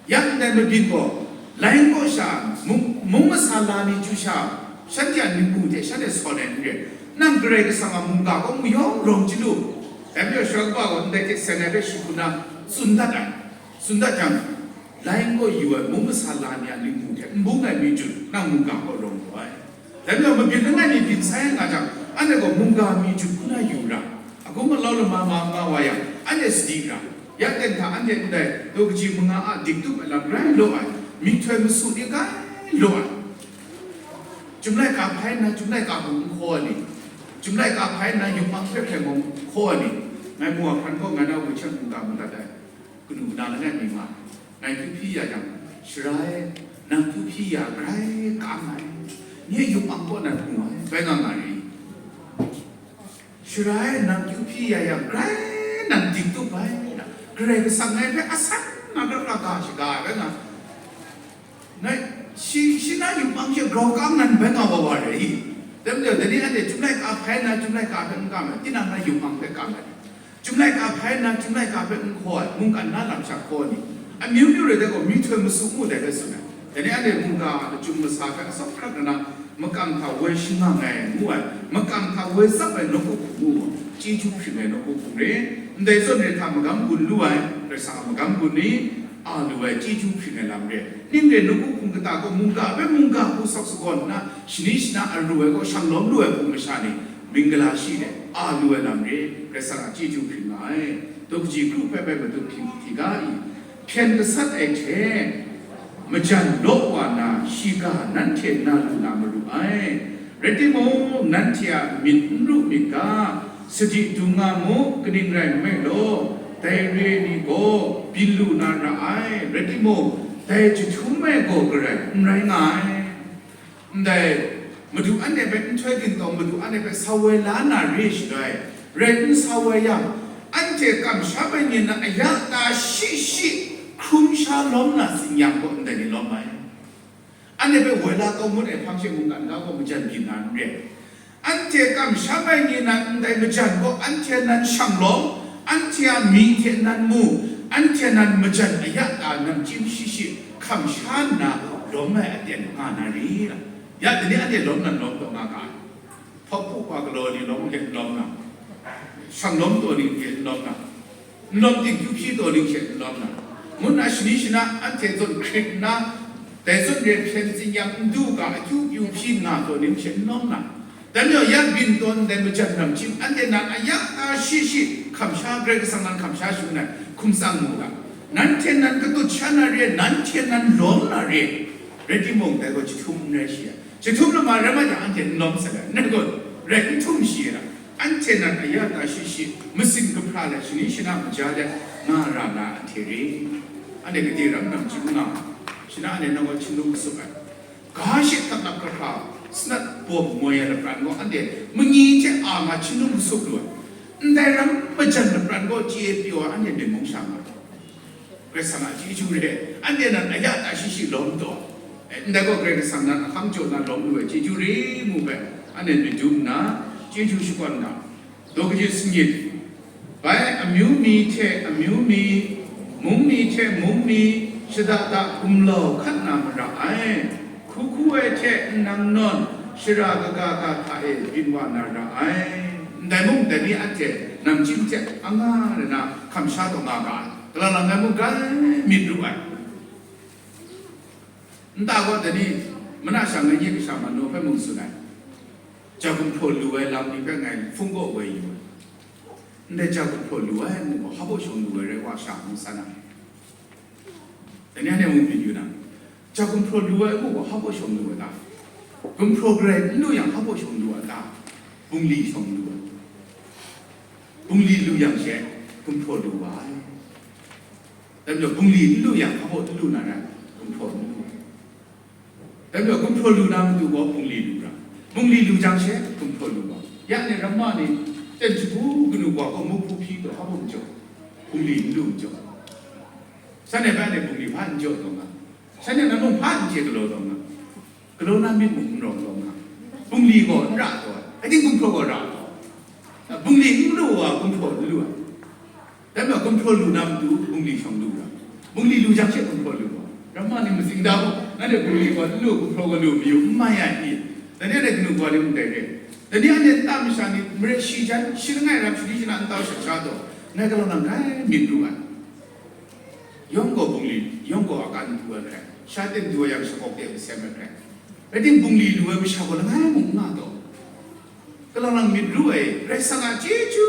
Ya ndai mabyin gaw, lai kaw sha, mung, mung masala ni chyu sha, shanhte a ningmu hte shanhte sawn ai n re, nang Karai Kasang a mungga gaw mayawng rawng chyalu, dai majaw sara kaba gaw ndai hte seng ai hpe shi hku na tsun dat ai, tsun dat jang, lai kaw yu ai mung masala ni a ningmu hte n bung ai myi jut, nang mungga gaw rawng lu ai. Dai majaw, mabyin langai mi byin sai nga jang, anhte gaw mungga myi jut hku na yu ra, agung alau lama ma nga wa yang, anhte sadi ra, ya ten hta anhte ndai daw kaji manga a diktup ai lam rai law ai, myihtoi masu ni grai law ai, Chyum laika hpai nna, chyum laika hku n hkaw ai ni, chyum laika hpai nna, yupmang hpe hkrai mung n hkaw ai ni, ngai mu a hkran gaw, ngai na wu hte mungga madat ai, kanu na langai mi nga ai. Ngai kyu hpyi ya jang, Sara e, nang kyu hpyi ya grai kam ai, nye yupmang kaw na mu ai, bai nga nga ri? Sara e, nang kyu hpyi ya yang, grai nang diktup ai, Karai Kasang ngai hpe asan na ga ga ga shaga ai, bai nga. Ngai, shi, shi na yupmang hte grau kang nan bai nga wa wa re i? Dai majaw, dai ni anhte chyum laika hpai nna, chyum laika hpe n kam ai, tinang na yupmang hpe kam ai. Chyum laika hpai nna, chyum laika hpe n hkaw ai, mungkan na lam sha hkaw ai ni, amyu myu re dai gaw, myihtoi masu mu dai hpe tsun ai. Dai ni anhte mungga chyum masa hpe atsawm hkrat nna, makam hta woi shangang ai ngu ai, makam hta woi tsap ai nawku hpung ngu, chyeju hpring ai nawku hpung re, ndai zawn re hta magam gun lu ai, Karai Kasang a magam gun ni, a lu ai chyeju hpring ai lam re, ning re nawku hpung kata gaw mungga hpe mungga hku sawk sagawn nna, shani shana a ru ai gaw shang lawm lu ai hpung masha ni, mingla shi de, a lu ai lam re, Karai Kasang a chyeju hpring nga ai. Daw kaji kru hpe bai madun hpyi hpyi ga i? Hpyen gasat ai hte majan law wa na, shiga nanhte na lu na maru ai. Rai timung, nanhte a myit n ru myit ga, sadi dung nga mu, kaning rai nme law, dai re ai ni gaw byin lu na ra ai. Rai timung, dai jahtum ai gaw garai n rai nga ai. Ndai, Madu anhte hpe nhtoi gintawng, Madu anhte hpe sa woi la na re shaloi, rai n sa woi yang, anhte kamsham ai ni nan aya ta shi shi hkrum sha lawm na tsin yang gaw ndai ni lawm ai. Anhte hpe woi la kau ngut ai hpang she mungkan ga gaw majan byin na n re. Anhte kamsham ai ni nan ndai majan gaw anhte nan shang lawm, anhte a myi hte nan mu, anhte nan majan aya ta namchyim shi shi hkam sha nna lawm ai aten nga na ri? Ya, dai ni anhte lawm nan lawm taw nga ga ai. Hpawk hpu wa galaw ni lawm hte n lawm na, shang lawm taw ni hte n lawm na, n lawm ting kyu hpyi taw ni hte n lawm na, ngu nna shani shana anhte zawn hkrit nna, dai zawn re hpyen tsin yang n du ga, akyu kyu hpyi nga taw ni hte n lawm na, dai majaw ya byin tawn ndai majan namchyim, anhte nan aya ta shi shi hkam sha, Karai Kasang nan hkam sha shangun ai hkum tsang mu ga, nanhte nan katut sha na re, nanhte nan lawm na re, rai timung, dai gaw jahtum n rai shi ai. Jahtum lama rai ma jang, anhte n lawm sai ai, n rai gaw, rai n htum shi ai. Anhte nan aya ta shi shi, masin kahpra let shani shana maja let nga ra na anhte re. Anhte gade ram namchyim nga, shana anhte nang gaw hkying lung matsup ai. Ga she hkrap hkrap hkra hkra, sanat bawm ngoi ai lapran gaw anhte mangyi hte a nga hkying lung matsup lu ai. Ndai ram majan lapran gaw chye pyaw ai, anhte byin mung sha nga ai. Karai Kasang a chyeju re, anhte nan aya ta shi shi lawm taw, eh, ndai gaw Karai Kasang nan ahkang jaw na lawm lu ai chyeju re ngu hpe, anhte myit dum nna, chyeju shakawn nga. Daw kaji sanit, bai amyu mi hte amyu mi, mung mi hte mung mi, shada da gumlau hkat na mara ai. Hku hku ai hte nnang nawn, shara kaga ga hta e byin wa na ra ai. Ndai mung, dai ni anhte namchyim hte anga rai na hkam sha taw nga ga ai. Kalang lang ai mung grai myit ru ai. Nta gaw dai ni, mana sha ngai nye kasha Manu hpe mung tsun ai. Ja gumhpraw lu ai lam ni hpe ngai hpung kaw woi yu ai. Ndai ja gumhpraw lu ai ngu gaw, hpa baw shawng lu ai rai wa sha ngu san ai. Dai ni anhte mung byin yu na, ja gumhpraw lu ai ngu gaw, hpa baw shawng lu ai ta? Gumhpraw garai n lu yang, hpa baw shawng lu ai ta? Bungli shawng lu ai. Bungli lu yang she, gumhpraw lu ai. Dai majaw, bungli n lu yang, hpa baw n lu na rai? Gumhpraw n lu ai. Dai majaw, gumhpraw lu na matu gaw bungli lu ra. Bungli lu jang she, gumhpraw lu wa. Ya ni ramma ni, ten shagu kanu wa gaw muk hpu hpyi taw, hpa baw n jaw? Bungli n lu n jaw. Shanhte hpa ni bungli hpa n jaw taw nga. Shanhte na mung hpa n chye galaw taw nga. Galaw na myit mung n rawng taw nga. Bungli gaw n ra taw ai. Ating gumhpraw gaw ra taw. Bungli n lu wa, gumhpraw n lu ai. Dai majaw, gumhpraw lu na matu, bungli shawng lu ra. Bungli lu jang she gumhpraw lu wa. Ramma ni matsing da mu, nanhte bungli gaw n lu, gumhpraw gaw lu mayu, n mai ai i? Dai ni anhte kanu wa ni mung dai re. Dai ni anhte nta masha ni, marai shi jan, shi langai ram, shi ni shana ntau shat sha taw, ngai galaw nang grai myit ru ai. Yawng gaw bungli, yawng gaw akan du ai hkrai, sha ten du ai yang shakawk de masem ai hkrai. Rai ting, bungli lu ai masha gaw langai mung n nga taw. Galaw nang myit ru ai, Karai Kasang a chyeju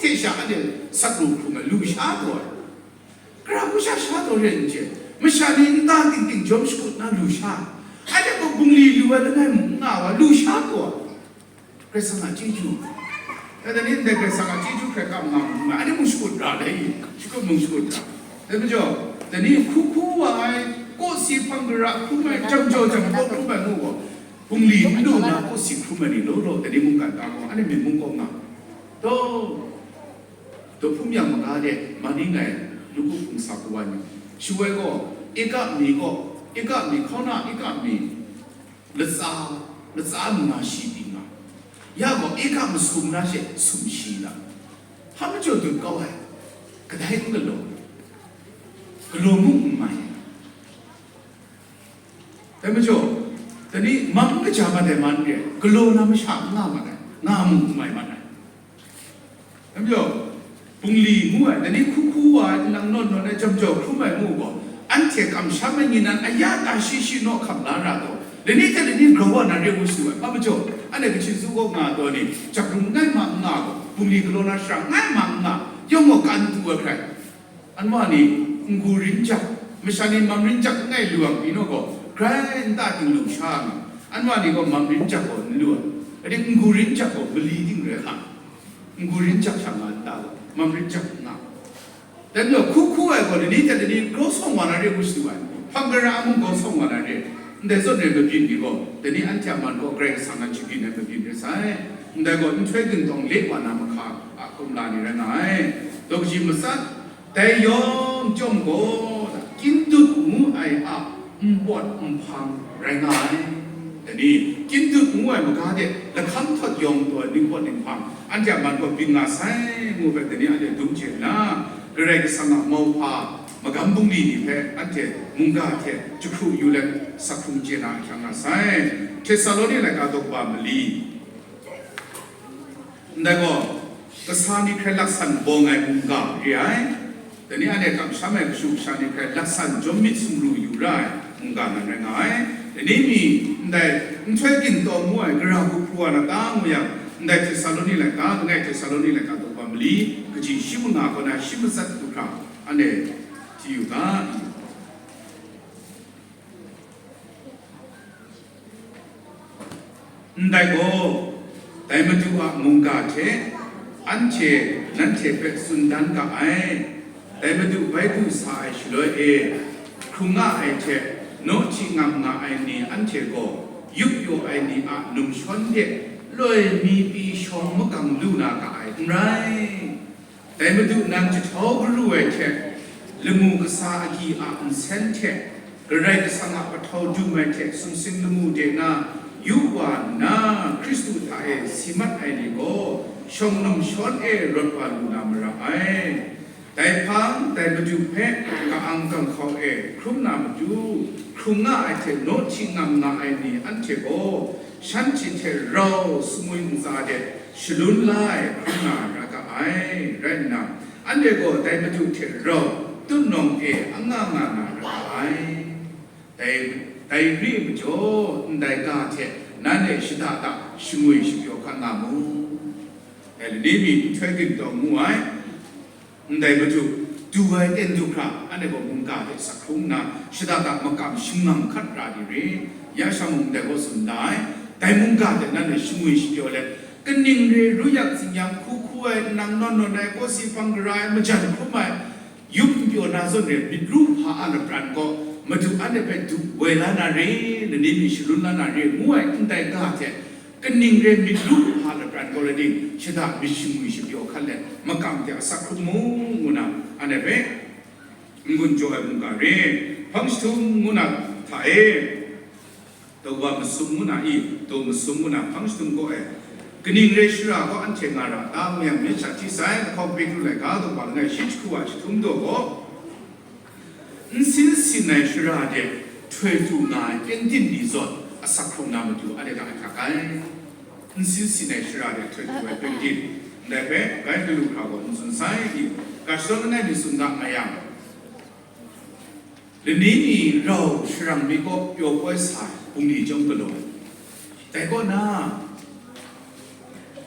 hte sha anhte sak lu hkrum ai, lu sha taw ai. Gara hku sha sha taw re n chye, masha ni nta ting ting jawm shakut na lu sha, anhte gaw bungli lu ai langai mung n nga wa, lu sha taw ai. Karai Kasang a chyeju. Dai ni ndai Karai Kasang a chyeju hkrai kam nga mu, anhte mung shakut ra dai, shakut mung shakut ra. Dai majaw, dai ni hku hku wa ai, kawsi hpang gara hkrum ai, jam jaw jam kaw hkrum ai ngu gaw, bungli n lu na kawsi hkrum ai ni law law, dai ni mungkan ta gaw, anhte myit mung kaw nga. Taw, daw hpum yang maga de, ma ni ngai, lungkup hpung sa kawan ni, shu ai gaw, eka mi gaw, eka mi, hkauna eka mi, latsa, latsa manga shi pyi nga. Ya gaw, eka masum na she sum shi na. Hpa majaw dut kau ai, kadai n galaw, galaw mung n mai ai. Dai majaw, dai ni mam n kaja mat ai man re, galaw na masha n nga mat ai, nga mung n mai mat ai. Dai majaw, bungli ngu ai, dai ni hku hku wa ai, nlang nawn nawn ai, jam jaw hkrum ai ngu gaw, anhte kamsham ai ni nan aya ta shi shi naw hkam la ra taw, dai ni hte dai ni grau wa na re ngu su ai, hpa majaw, anhte kachin su kaw nga taw ni, jahkrung ngai ma n nga gaw, bungli galaw na shara ngai ma n nga, yawng gaw kan tu ai hkrai. Anwa ni n-gu rin jak, masha ni mam rin jak langai lu yang pyi naw gaw, grai nta ting lu sha nga, anwa ni gaw mam rin jak gaw n lu ai, rai n-gu rin jak gaw mali ting rai hka, n-gu rin jak sha nga nta gaw, mam rin jak n nga. Dai majaw hku hku ai gaw, dai ni hte dai ni grau sawng wa na re ngu shadu ai, hpang gara a mung grau sawng wa na re, ndai zawn re mabyin ni gaw, dai ni anhte a man gaw Karai Kasang a shabyin ai mabyin rai sai, ndai gaw nhtoi gindawng le wa na mahka a kumla ni rai nga ai. Daw kaji matsat, Dai yawng chyawm gaw, kyindut ngu ai a npawt nhpang rai nga ai. Dai ni, kyindut ngu ai maga de lahkam htawt yawng taw ai ningpawt ninghpang, anhte a man gaw byin nga sai ngu hpe, dai ni anhte dum chye nna, Karai Kasang a mauhpa magam bungli ni hpe anhte mungga hte jahkru yu let, sak hkrung chye na ahkyak nga sai. Htesaloni laika daw kaba mali. Ndai gaw, kasa ni hkrai laksan bawng ai mungga re ai. Dai ni anhte kamsham ai kashu kasha ni hkrai laksan jawm myit sumru yu ra ai mungga nan rai nga ai. Dai ni mi, ndai nhtoi gin taw ngu ai gara hku hkru wa na ta ngu yang, ndai Htesaloni laika, langai Htesaloni laika daw kaba mali, kaji shi manga kaw na shi matsat du hkra, anhte chye yu ga. Ndai gaw, dai Madu a mungga hte anhte nanhte hpe tsun dan ga ai. Dai Madu bai du sa ai shaloi e, hkrung nga ai hte nawhti ngam nga ai ni anhte gaw, yup yaw ai ni a numshawn de loi mi pyi shawng magang lu na ga ai n rai. Dai Madu nan jahtau garu ai hte, lamu kasa agyi a nsen hte, Karai Kasang a pahtau dum ai hte sumsing lamu de na yu wa nna, Hkristu hta e si mat ai ni gaw, shawng numshawn e rawt wa lu na mara ai. Dai hpang, dai Madu hpe ka-ang ganghkau e hkrum na matu, hkrung nga ai hte nawhti ngam nga ai ni anhte gaw, shanhte hte rau sumwi ntsa de shalun la ai hkrum na ra ga ai. Rai nna, anhte gaw dai Madu hte rau tutnawng e anga nga na ra ga ai. Dai, dai re ai majaw, ndai ga hte nanhte shada da shangwi shapyaw hkan nga mu. Dai lani mi nhtoi gin taw ngu ai, ndai Madu, du ai ten du hkra, anhte gaw mungga hte asak hkrung nna, shada da makam shangang hkat ra ni re, ya sha mung ndai gaw tsun da ai, dai mungga hte nanhte shangwi shapyaw let, kaning re ru yak, zingyang hku hku ai, nang nawn nawn ai, kawsi hpang gara ai, majan hkrum ai, yum n pyaw na zawn re, myit ru hpa a lapran gaw, Madu anhte hpe du woi la na re, lani mi shalun la na re, ngu ai ndai ga hte, kaning re myit ru hpa lapran gaw rai ding, shada myit shangwi shapyaw hkat let, makam hte asak hkrum mu, ngu na, anhte hpe n-gun jaw ai mungga re, hpang jahtum ngu na hta e, daw wa masum ngu na i, daw masum ngu na hpang jahtum gaw e, kaning re shara gaw anhte nga ra ta, ngu yang, myit sha hti sai, lahkawng Petru laika daw wa langai shi jahku a jahtum daw gaw, nsin sin ai shara de htoi tu nga ai pyengdin ni zawn asak hkrung na matu anhte hta ahkyak ai. Nsin sin ai shara de htoi tu ai pyengdin, ndai hpe bai galu hkra gaw n tsun sai i, ga shadawn langai mi tsun ga nga yang, lani ni rau sharang mi kaw pyaw koi sa ai bungli chyawm galaw ai. Dai kaw na,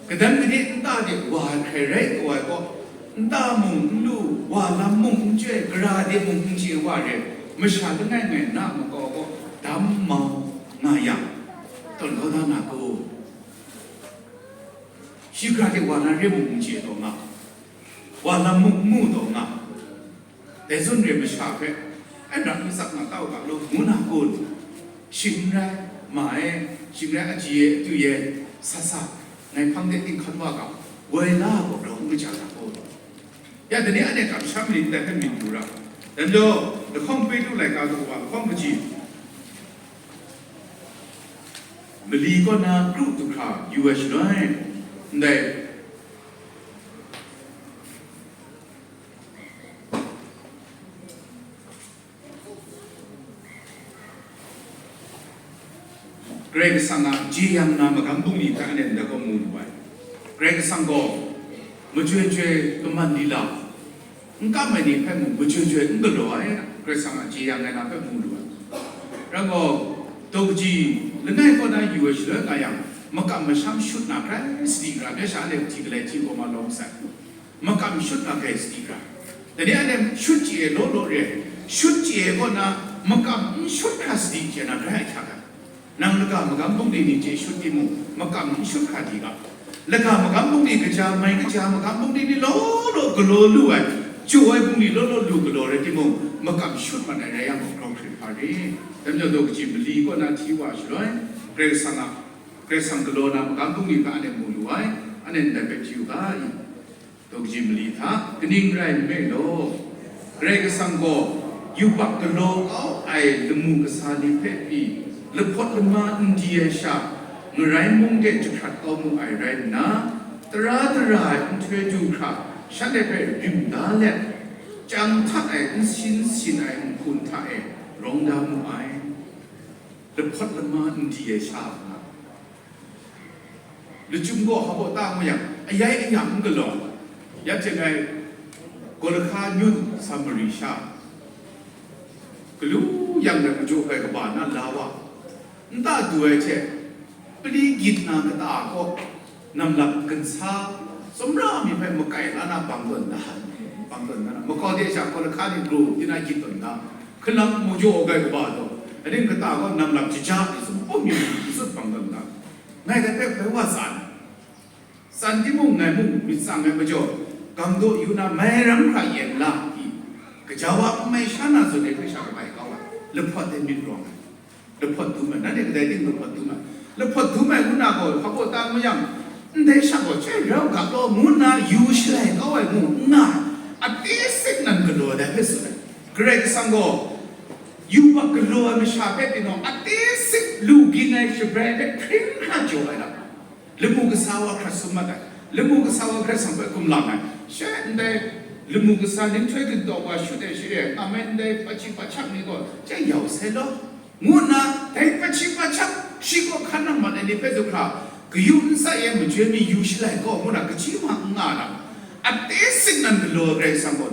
kadan kade nta de wa ai hkrai rai taw ai kaw, nta mung n lu, wa lam mung n chyoi, gara de mung n chye wa re, masha langai ngai na makau kaw dam mau nga yang, tawn kau da na ku? Shi gara de wa na re mung n chye taw nga, wa lam mung n mu taw nga. Dai zawn re masha hpe, ai, rak mi tsap nga kau ga law, ngu na kun? Shing n rai, ma e, shing n rai, aji e, atu e, sa sa, ngai hpang de dinghkan wa ga, woi la gaw grau n kaja na kun? Ya, dai ni anhte kamsham ni ndai hpe myit du ra. Dan jaw, lahkawng Petru laika daw wa, lahkawng kaji, mali kaw na kru du hkra yu ai shaloi, ndai Karai Kasang a jeyang na magam bungli hpe anhte ndai gaw mu lu ai. Karai Kasang gaw majoi joi kaman lila n kam ai ni hpe mung majoi joi n galaw ai, Karai Kasang a jeyang ai na hpe mu lu ai. Rai gaw, daw kaji langai kaw na yu ai shaloi nga yang, makam masham shut na hkrai sadi hkra, bya sha anhte hti galai hti gaw ma lawm sai. Makam shut na hkrai sadi hkra. Dai ni anhte shut chye ai law law re ai, shut chye ai kaw na makam n shut hkra sadi chye na grai ahkyak ai. Nang laga magam bungli ni chye shut timung, makam n shut hkra di ga. Laga magam bungli kaja, mai kaja magam bungli ni law law galaw lu ai, jaw ai bungli law law lu galaw rai timung, makam shut mat ai rai yang gaw, grau hkrit hpa re. Dai majaw daw kaji mali kaw na hti wa shaloi, Karai Kasang a, Karai Kasang galaw na magam bungli hpe anhte mu lu ai, anhte ndai hpe hti u ga i? Daw kaji mali hta kaning rai nme law, Karai Kasang gaw yubak galaw kau ai lamu kasa ni hpe pyi, lahpawt lama n di ai sha, ngarai mung de jahkrat kau mu ai rai nna, tara dara ai nhtoi du hkra shanhte hpe rim da let, chyang htat ai nsin sin ai nhkun hta e rawng da mu ai. Lahpawt lama n di ai sha nga, lachyum gaw hpa baw ta ngu yang, ayai ayam n galaw, ya hte ngai Gawlahka nyun Samari sha, galu yang rai majaw ai kaba na la wa, nta du ai hte, pali gyit na kata kaw, namlap gansa, tsawmra mi hpe makai la na bang tawn da, bang tawn da na, makau de sha Gawlahka ni gaw, tina gyit tawn da, hkalang majaw ai kaba taw, aning kata kaw namlap jaja ni sumhpawng mi n tsut bang tawn da. Ngai dai hpe bai wa tsan, tsan timung ngai mung myit tsang ai majaw, gam daw yu na mai ram hkra yen la i, gaja wa n mai sha na zawn ai hpe sha kabai kau ai, lahpawt ai myit rawng ai, lahpawt dum ai, nanhte kadai ting lahpawt dum ai, lahpawt dum ai ngu na gaw, hpa baw ta ngu yang, ndai sha gaw chyoi rau ga law ngu nna yu shalai kau ai mung n nga ai, ate sik nan galaw ai dai hpe tsun ai. Karai Kasang gaw, yubak galaw ai masha hpe pyi nau, ate sik lu ging ai shabrai hpe hpring hkra jaw ai lam, lamu kasa wa hkrat sum mat ai, lamu kasa wa Karai Kasang hpe kumlang ai, she ndai lamu kasa nhtoi gantawk wa shut ai share, a mai ndai pachyi pachak ni gaw chyai yau sai law, ngu nna dai pachyi pachak shi kaw hkan nang mat ai ni hpe zawn hkra, kayu n tsai ai majoi mi yu shalai kau ngu na, kaji ma n nga na, ate sik nan galaw ai Karai Kasang gaw,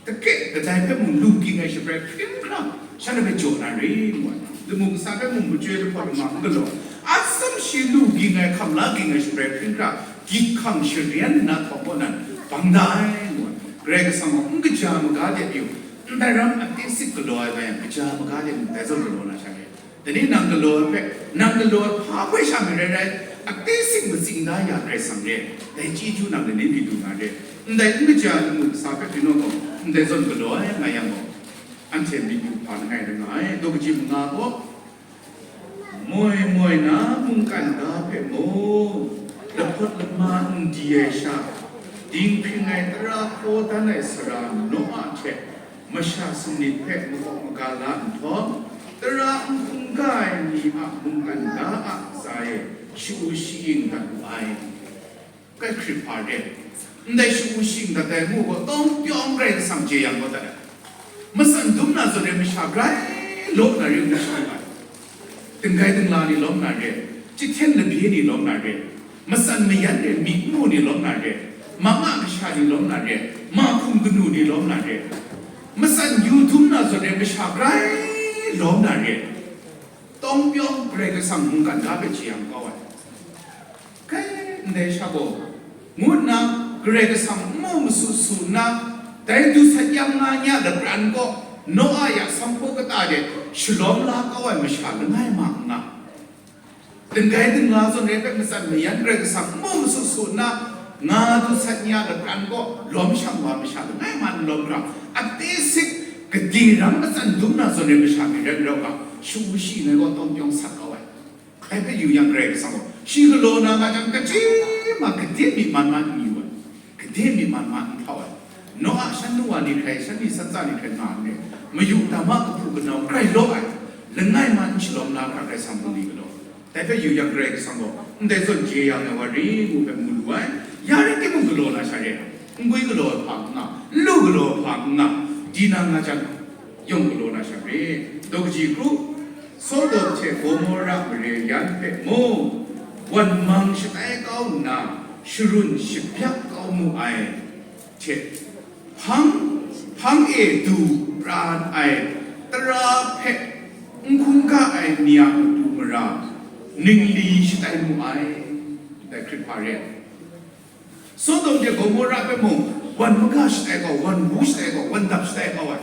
Dake kadai hpe mung lu ging ai shabrai hpring hkra, shanhte hpe jaw na re, ngu ai. Lamu kasa hpe mung majoi lahpawt lama n galaw, atsam shi lu ging ai, hkam la ging ai shabrai hpring hkra, Gyit hkang sharyen nna htawng kaw nan bang da ai, ngu ai. Karai Kasang gaw n kaja maga de pyi u, ndai ram a teng sik galaw ai nga yang, kaja maga de ndai zawn galaw na sha re. Dai ni nang galaw ai hpe, nang galaw ai hpa hpoi sha mi rai rai, a teng sik matsing da ya Karai Kasang re, dai chyeju nang lani mi lu na re. Ndai n kaja ai lamu kasa hpe hpyi naw gaw, ndai zawn galaw ai nga yang gaw, anhte myit yu hpa langai rai nga ai. Daw kaji manga gaw, moi moi na mungkan ga hpe mung, lahpawt lama n di ai sha, dinghpring ai tara hkaw dan ai sara Noa hte masha sanit hpe makawp maga la nhtawm, tara n hkungga ai ni a mungkan ga a ntsa e shagu shaying dat wu ai. Kai hkrit hpa re. Ndai shagu shaying dat ai ngu gaw, tawng pyawng Karai Kasang jeyang kau dat ai. Matsan dum na zawn re masha grai law na re ngu shagu ai. Dinggai dingla ni lawm na re, chyahten labye ni lawm na re, matsan mayan re, myi n mu ni lawm na re, ma nga kasha ni lawm na re, ma hkum kanu ni lawm na re, matsan yu dum na zawn re masha grai lawm na re, tawng pyawng Karai Kasang mungkan ga hpe jeyang kau ai. Kai ndai sha gaw, ngu nna Karai Kasang n mu masu su nna, dai du sat yang nga ni a lapran kaw, Noa ya sanghpaw kata de shalawm la kau ai masha langai ma n nga. Dinggai dingla zawn re hpe matsan mayan Karai Kasang n mu masu su nna, nga du sat ni a lapran kaw lawm shang wa masha langai ma n lawm hkra, a teng sik gade ram matsan dum na zawn re masha mi rai nrau ga, shagu shaying ai gaw tawng pyawng sat kau ai. Dai hpe yu yang Karai Kasang gaw, shi galaw na nga jang, kachyi ma gade myi man man n yu ai, gade myi man man n hpau ai. Noa shan nu wa ni hkrai, shan ni shan tsa ni hkrai nga n re, mayu dama kahpu kanau grai law ai, langai ma n shalawm la hkra Karai Kasang bungli galaw. Dai hpe yu yang Karai Kasang gaw, ndai zawn jeyang ai wa ring ngu hpe mu lu ai, ya rai timung galaw na sha re, n gwi galaw ai hpa n nga, n lu galaw ai hpa n nga, di na nga jang, yawng galaw na sha re. Daw kaji kru, Sodom hte Gomora mare yan hpe mung, wan mang shatai kau nna, sharun shabyak kau mu ai hte, hpang, hpang e du pran ai tara hpe n hkungga ai ni a matu mara ningli shatai mu ai, dai hkrit hpa re. Sodom hte Gomora hpe mung, wan maga shatai kau, wan wu shatai kau, wan dap shatai kau ai.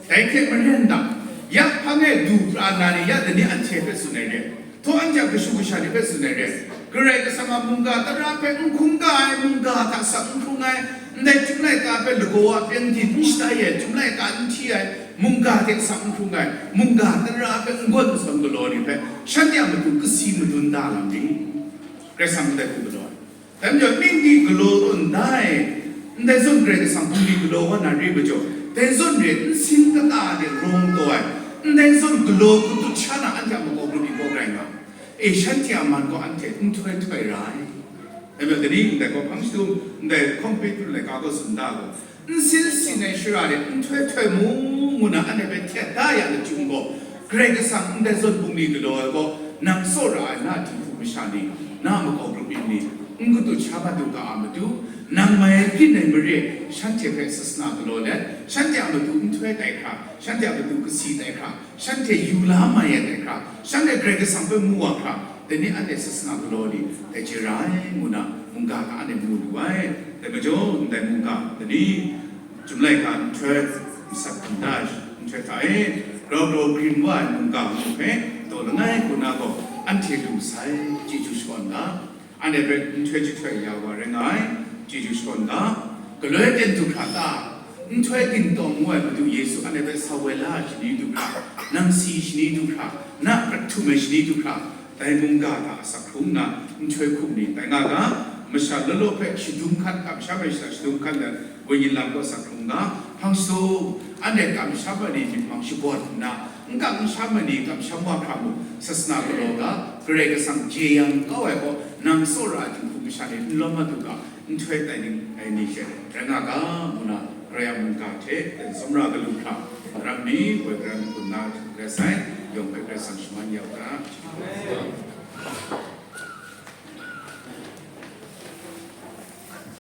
Dai hte maren dang, ya hpang e du pra na ni, ya dani anhte hpe tsun ai re, htaw anhte a kashu kasha ni hpe tsun ai re, Karai Kasang a mungga tara hpe n hkungga ai, mungga hta sak n hkrung ai, ndai Chyum laika hpe lagaw a pyengdi n shatai ai, Chyum laika n hti ai, mungga hte sak n hkrung ai, mungga tara hpe n gawn n sawn galaw ni hpe, shanhte a matu kasi madun da lam ni? Karai Kasang ndai hku galaw ai. Dai majaw, mingdi galaw tawn da ai, ndai zawn Karai Kasang bungli galaw wa na re majaw, dai zawn re nsin kata de rawng taw ai, ndai zawn galaw katut sha na anhte a makau grup yu gaw rai nga, e, shanhte a man gaw anhte nhtoi htoi ra ai. Dai majaw, dai ni ndai gaw hpang shadum, ndai hkawng Petru laika gaw tsun da gaw, nsin sin ai shara de nhtoi htoi mu, ngu na anhte hpe htet da ya lachyum gaw, Karai Kasang ndai zawn bungli galaw ai gaw, nang tsawra ai na a dinghku masha ni, na a makau grup myit ni, n katut sha mat u ga a matu, nang mai byin ai mare, shanhte hpe sasana galaw let, shanhte a matu nhtoi tai hkra, shanhte a matu kasi tai hkra, shanhte yu la mai ai tai hkra, shanhte Karai Kasang hpe mu wa hkra, dai ni anhte sasana galaw ni, dai hte ra ai, ngu na mungga hta anhte mu lu ai. Dai majaw, ndai mungga, dai ni, Chyum laika nhtoi, masak hkam da ai nhtoi hta e, grau grau grin wa ai mungga ngu hpe, taw langai hku na gaw, anhte lu sai, chyeju shakawn ga, anhte hpe nhtoi jahtoi ya wa rai nga ai, chyeju shakawn ga, galoi ten du hkra ta, nhtoi gintawng ngu ai Madu Yesu anhte hpe sa woi la ai shani du hkra, nang si shani du hkra, na prat htum ai shani du hkra, dai mungga hta asak hkrung nna, nhtoi hkum ni tai nga ga, masha law law hpe shadum hkat, kamsham ai shata shadum hkat let, wenyin lam gaw asak hkrung ga, hpang shadum, anhte kamsham ai ni myit hpang shabawn nna, n kam n sham ai ni kamsham wa hkra mu, sasana galaw ga, Karai Kasang jeyang kau ai gaw, nang tsawra ai dinghku masha ni n lawm mat u ga, nhtoi tai ning ai ni she rai nga ga, ngu na, Karai a mungga hte, dai tsawmra galu hkra, ram ni, woi garan hkun na, rai sai, yawng hpe Karai Kasang shaman ya u ga.